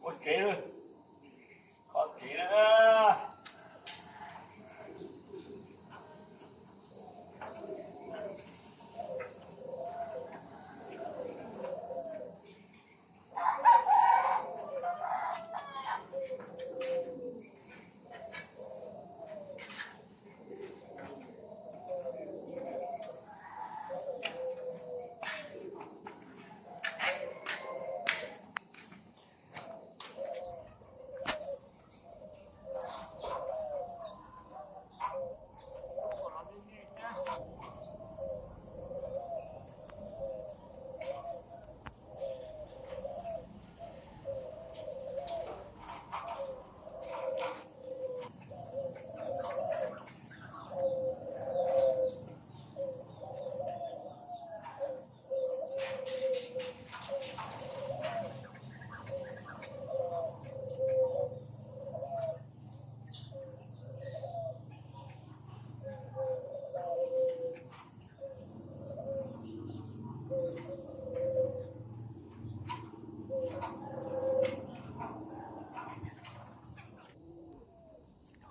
Ua tsev lawm, kho tsev na.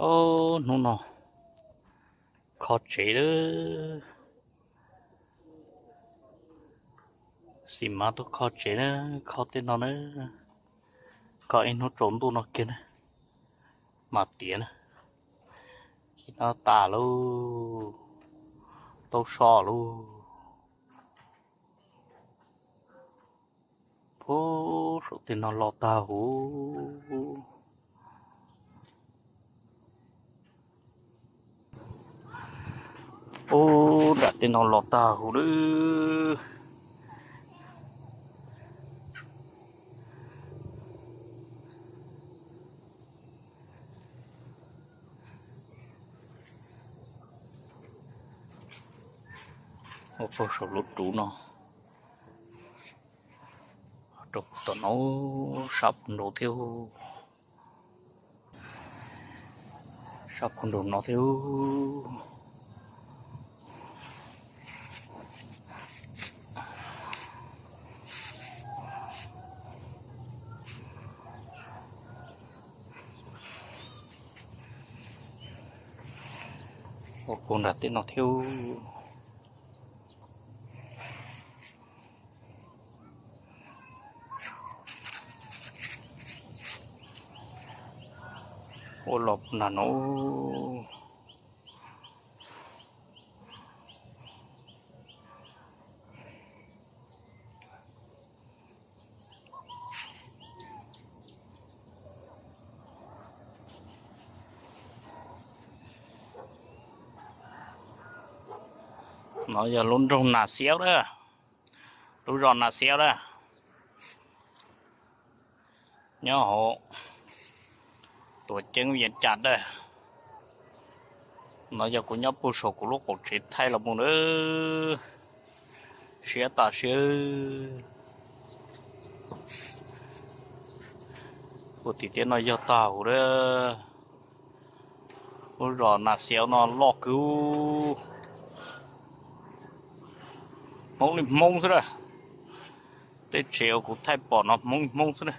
Ob, hnub no kho tsev lawm. Xis mas tuaj kho tsev na, kho tej no na, kho ib hnub tsaus ntuj no kiag na, mam tiav na. Ib hnub tas lauj, tau so lauj. Puag saum tej no los tag huv. Ub, nram tej no los tag huv lawm. Ua puag saum lub ruv no, Rau tom no, sab puag nraud thiab, sab puag nraud no thiab. Ua puag nram tej no thiab. Ua los puag nram no. No yog lub nroog Nas Xiaub na, lub zos Nas Xiaub na, nyob hauv Tuam Ceeb Vias Cas na. No yog kuv nyob puag saum kuv lub qaum tsev thaij los mus na, siab tas siab. Ua tim tiaj no yog tag huv na. Lub zos Nas Xiaub no loj kawg, Hmoob li Hmoob xwb na. Tej tsev uas kuv thaij pom no Hmoob li Hmoob xwb na.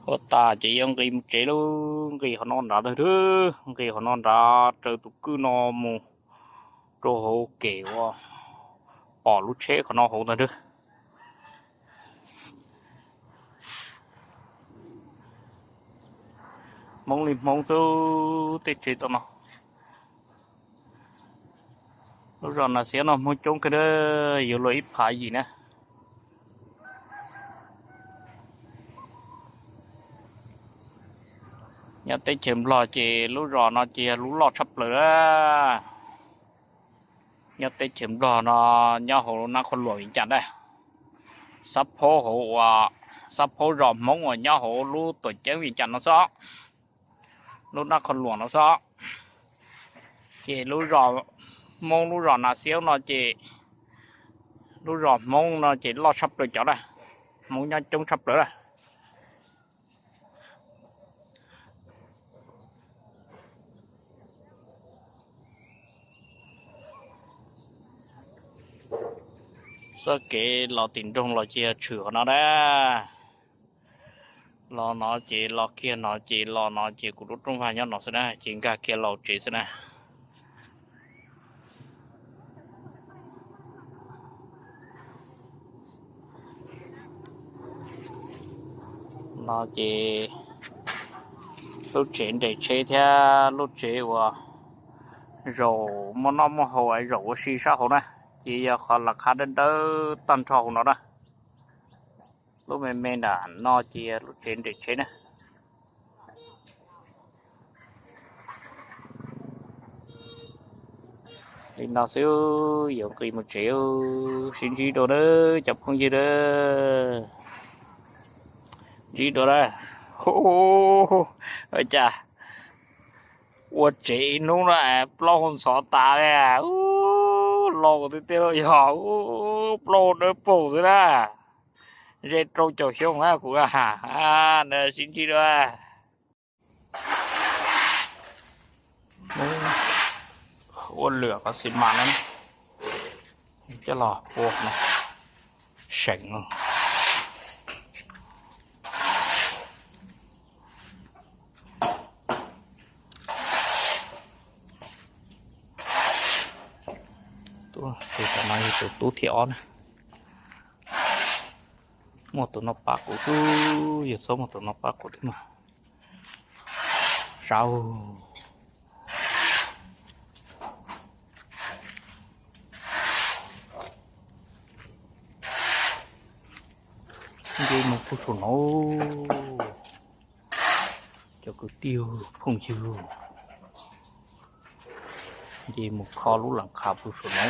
Ua tas ces yuav nqis mus tsev lauj, nqis qhov no nrad ntag, nqis qhov no nrad raws tus kwj no mus rau hauv kev uas pom lub tsheb qhov no hauv ntag. Hmoob li Hmoob xwb tej tsev tom no. Lub zos Nas Xiaub no Hmoob coob kawg, yuav luag ib phav yim na. Nyob teb chaws Nplog ces lub zos no ces yog lub loj tshaj plaws na. Nyob teb chaws Nplog no, nyob hauv Nab Qhov Luam Vias Cas na, xab phaub hauv uas, xab phaub zos Hmoob uas nyob hauv lub Tuam Ceeb Vias Cas no xwb, lub Nab Qhov Luam no xwb. Ces lub zos Hmoob lub zos Nas Xiaub no ces, lub zos Hmoob no ces loj tshaj plaws cov na, Hmoob nyob coob tshaj plaws na. Txoj kev los tim nroog los ces yog tshwm qhov no na. Los no ces los kiag no ces los no ces kuv lub rooj vag nyob no xwb na, ces nkag kiag los tsev xwb na. No ces lub tsev nres tsheb thiab lub tsev uas zaum muaj noj muaj haus zaum ua si sab hauv na, ces yog qhov las khab dawb dawb tag nrho hauv no na. Lub me me nram no ces lub tsev nres tsheb na. Li no xwb yuav nqis mus tsev, sib ntsib dua nawb cov phooj ywg na. Ntsib dua na. Ua cas ua tsev ib hnub no plaub hau ntxhov tas li. Los tiag tiag los yog plaub hau dawb paug xwb na. Ze rau caum xyoo na kuv. Sib ntsib dua. Ua lwm qhov xi mas no coj los pua no seem no. Tus no yog tus tub thib ob na. Muaj tus no pab kuv xwb, yog txhob muaj tus no pab kuv thiab mas. Saud. Nce mus puag saum no, cov kwv tij phooj ywg. Nce mus kho lub las qha pw saum no.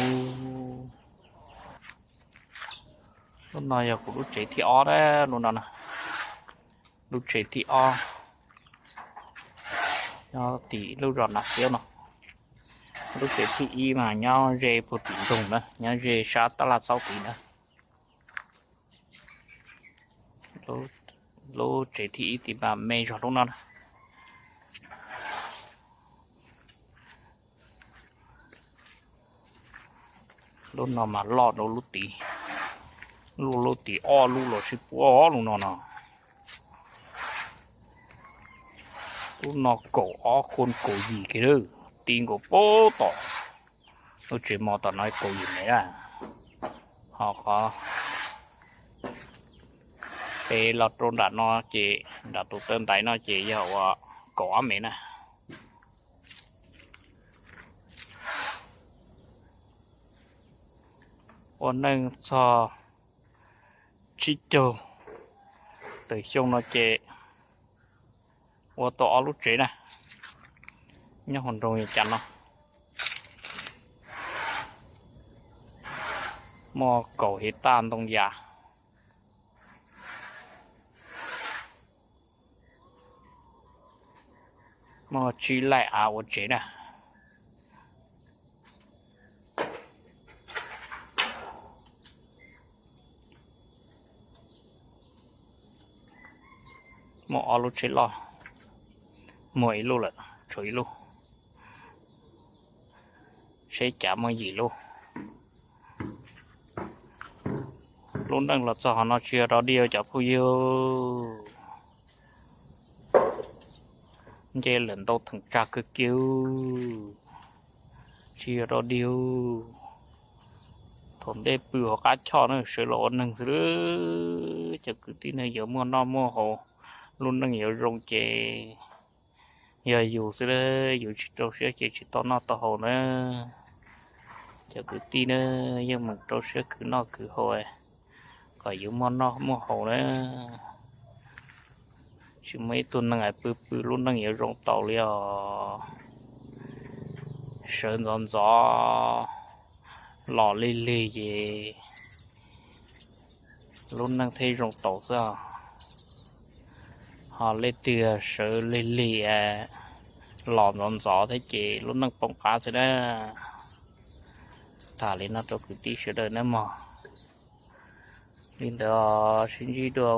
Lub no yog kuv lub tsev thib ob na, lub no na. Lub tsev thib ob nyob tim lub zos Nas Xiab no. Lub tsev thib ib mas nyob ze puag tim nroog na, nyob ze sab tab laj txaub tid na. Lub tsev thib ib tim mas me zog lub no na. Lub no mas loj dua lub tid, lub, lub tim ob lub los sis puab lub no no. Lub no kaum ob khua kaum yim kiag lawm, ti nkaus puag tom lub tsev mos tom no kaum yim mev na. Ho qhov pem los rau nram no ces nram tus taw ntaiv no ces yog ua kaum ob mev na. Ua neej txog tsib caug tawm xyoo no ces ua tau ob lub tsev na, nyob hauv nroog Yas Cas no. Muaj kaum hektar ntoo yas, muaj tsib laij av ua tsev na. Muaj ob lub tsheb loj, muag ib lub lawm, tshuav ib lub. Tsheb cav muaj yim lub. Lub neej los txog qhov no tsis yog dog dig cov phooj ywg. Nce lawm ntau theem tsag kawg kiag, tsis yog dog dig. Thaum ntej pw hauv qab choj na, sawv los ua neeg xwb. Cov kwv tij neej yuav muaj noj muaj haus, lub neej yuav zoo ces yog yus xwb, yus tsis rau siab ces tsis tau noj tau haus na. Cov kwv tij na, yeej meem rau siab khwv noj khwv haus kom yus muaj noj muaj haus na. Tsis muaj ib tug neeg pw pw lub neej yuav zoo tau li os. Sawv ntxov ntxov los lig lig ces lub neej thiaj zoo tau xwb. Ho leej twg sawv lig lig los ntxov ntxov thiab ces lub neej poob qab xwb na. Tham li no rau kwv tij sawv daws nawb mog. Li ntawd sib ntsib dua.